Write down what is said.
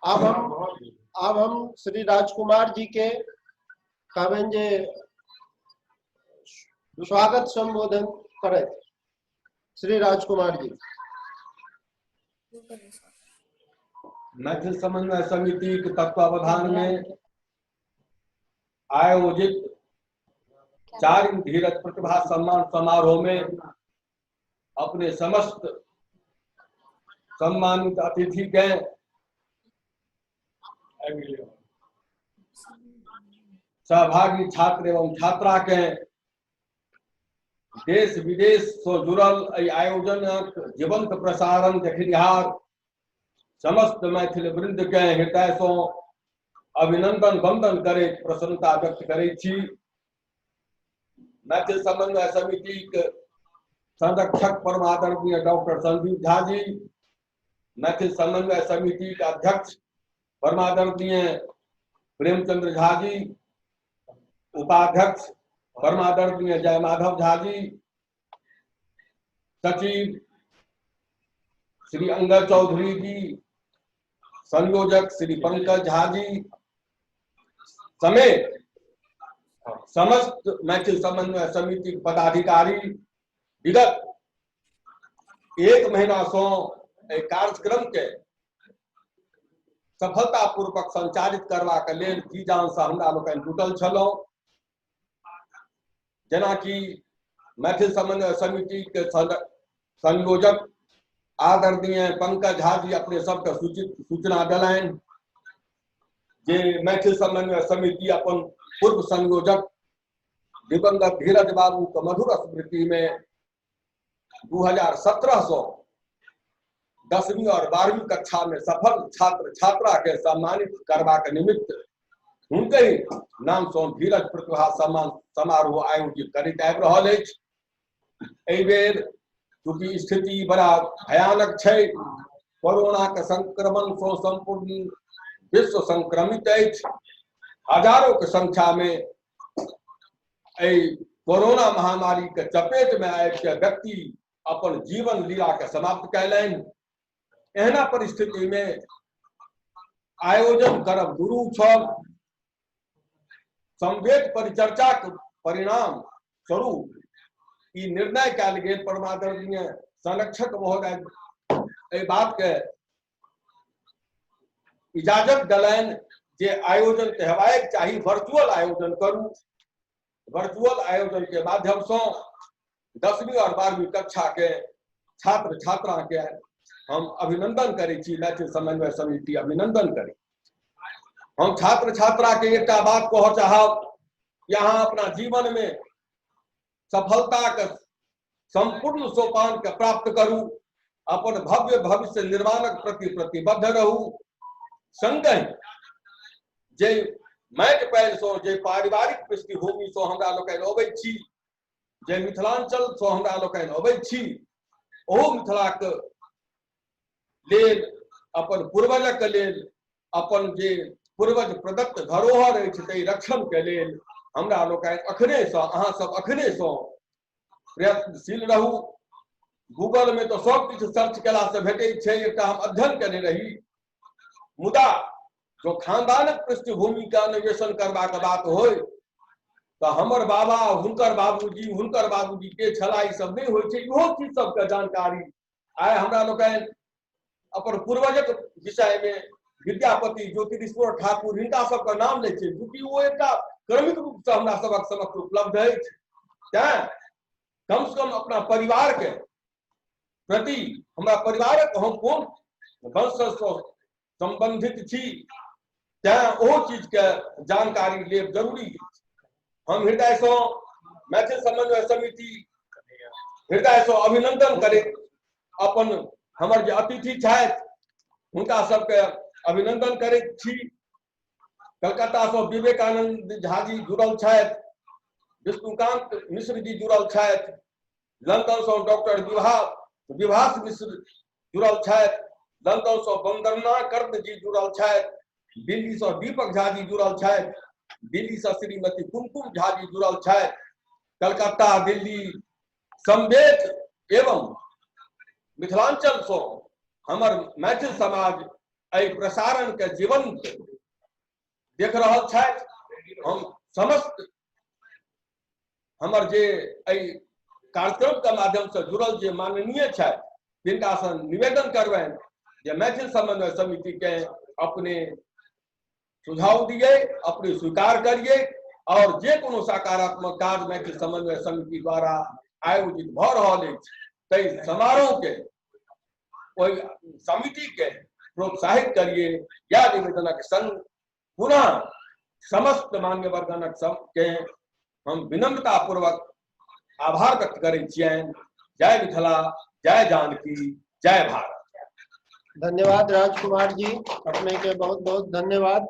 आब हम श्री राजकुमार जी के कहबनि जे स्वागत संबोधन करथि। श्री राजकुमार जी। मैथिल समन्वय समिति के तत्वावधान में आयोजित चारिम धीरज प्रतिभा सम्मान समारोह में अपने समस्त सम्मानित अतिथि के सहभागी छात्र एवं छात्रा के, देश विदेश से जुड़ल एहि आयोजनक जीवंत प्रसारण देखनिहार समस्त मैथिल वृंद के हृदय से अभिनंदन वंदन करैत प्रसन्नता व्यक्त करैत छी। मैथिल समन्वय समिति के संरक्षक परमादरणीय डॉक्टर संदीप झा जी, मैथिल समन्वय समिति के अध्यक्ष परमादरणीय प्रेमचंद्र झा जी, उपाध्यक्ष परमादरणीय जय माधव झा जी, सचिव श्री अंगद चौधरी जी, संयोजक श्री पंकज झा जी समेत समस्त मैथिल समन्वय समिति पदाधिकारी विगत एक महीना से एहि कार्यक्रम के सफलतापूर्वक संचालित करबाक लेल जी जान से हमरा लोकनि जुटल छलहुँ। जेनाकि मैथिल समन्वय समिति के संयोजक आदरणीय पंकज झा जी अपने सबके सूचना देलनि जे मैथिल समन्वय समिति अपन पूर्व संयोजक दिवंगत धीरज बाबू के मधुर स्मृति में 2017 से 10वीं और 12वीं कक्षा में सफल छात्र छात्रा के सम्मानित करबाक निमित्त हुनके ही नाम से धीरज प्रतिभा सम्मान समारोह आयोजित करैत आबि रहल अछि। एहि बेर चूंकि स्थिति बड़ा भयानक छै, कोरोना के संक्रमण से संपूर्ण विश्व संक्रमित अछि, हजारों के संख्या में एहि कोरोना महामारी के चपेट में आबि के व्यक्ति अपन जीवन लीला के समाप्त कयलनि। एहना परिस्थिति में आयोजन करब दुरूह छल। संवेद परिचर्चा के परिणाम स्वरूप ई निर्णय कयल गेल। परमादरणीय संरक्षक महोदय एहि बात के इजाजत देलनि जे आयोजन तऽ हेबाक चाही, वर्चुअल आयोजन करू। वर्चुअल आयोजन के माध्यम से 10वीं और 12वीं कक्षा के छात्र छात्रा के हम अभिनंदन करै छी, मैथिल समन्वय समिति अभिनंदन करै। हम छात्र छात्रा के एकटा बात कहऽ चाहब कि अहाँ अपना जीवन में सफलता के संपूर्ण सोपान के प्राप्त करू, अपन भव्य भविष्य निर्माणक प्रति प्रतिबद्ध रहू। संगहि जे माटि पानि सँ, जे पारिवारिक पृष्ठभूमि सँ हमरा लोकनि अबै छी, जे मिथिलांचल सँ हमरा लोकनि अबै छी, ओहो मिथिलाक लेल, अपन पूर्वजक लेल, अपन जे पूर्वज प्रदत्त धरोहर अछि ताहि रक्षण के लेल हमरा लोकनि अखने सँ, अहाँ सब अखने सँ प्रयत्नशील रहू। गूगल में तो सब किछु सर्च केला से भेटै छै, एकटा हम अध्ययन केने रही। मुदा जो खानदानक पृष्ठभूमि के अन्वेषण करबाक बात होय तऽ हमर बाबा, हुनकर बाबूजी, हुनकर बाबूजी के छला, ई सब नहि होइ छै। इहो चीज सबके जानकारी आइ हमरा लोकनि अपन पूर्वजक विषय में विद्यापति, ज्योतिरीश्वर ठाकुर, हिनका सबके नाम लै छै, चूँकि ओ एकटा क्रमिक रूप से हमरा सबक समक्ष उपलब्ध अछि। तैं कम से कम अपना परिवार के प्रति, हमरा परिवारक हम कोन वंश से संबंधित छी, तैं ओहो चीज के जानकारी लेब जरूरी अछि। हम हृदय से मैथिल समन्वय समिति हृदय से अभिनंदन करैत अपन हमर जे अतिथि छथि हुनका सबके अभिनंदन करैत छी। कलकत्ता से विवेकानंद झा जी जुड़ल छथि, विष्णुकांत मिश्र जी जुड़ल छथि, लंदन से डॉक्टर विभास मिश्र जुड़ल छथि, लंदन से वंदना कर्ण जी जुड़ल छथि, दिल्ली से दीपक झा जी जुड़ल छथि, दिल्ली से श्रीमती कुमकुम झा जी जुड़ल छथि। कलकत्ता, दिल्ली समेत एवं मिथिलांचल से हमर मैथिल समाज एहि प्रसारण के जीवंत देख रहल छथि। हम समस्त हमर जे एहि कार्यक्रम के माध्यम से जुड़ल जे माननीय छथि तिनका से निवेदन करबनि जे मैथिल समन्वय समिति के अपने सुझाव दिए, अपने स्वीकार करिए और जे कोनो सकारात्मक कार्य मैथिल समन्वय समिति द्वारा आयोजित भऽ रहल अछि ताहि समारोह के ओहि समिति के प्रोत्साहित करिए। यह निवेदनक संग पुनः समस्त मान्यवर्गणक सबके हम विनम्रता पूर्वक आभार व्यक्त करै छियनि। जय मिथिला, जय जानकी, जय भारत। धन्यवाद राजकुमार जी, अपने के बहुत बहुत धन्यवाद।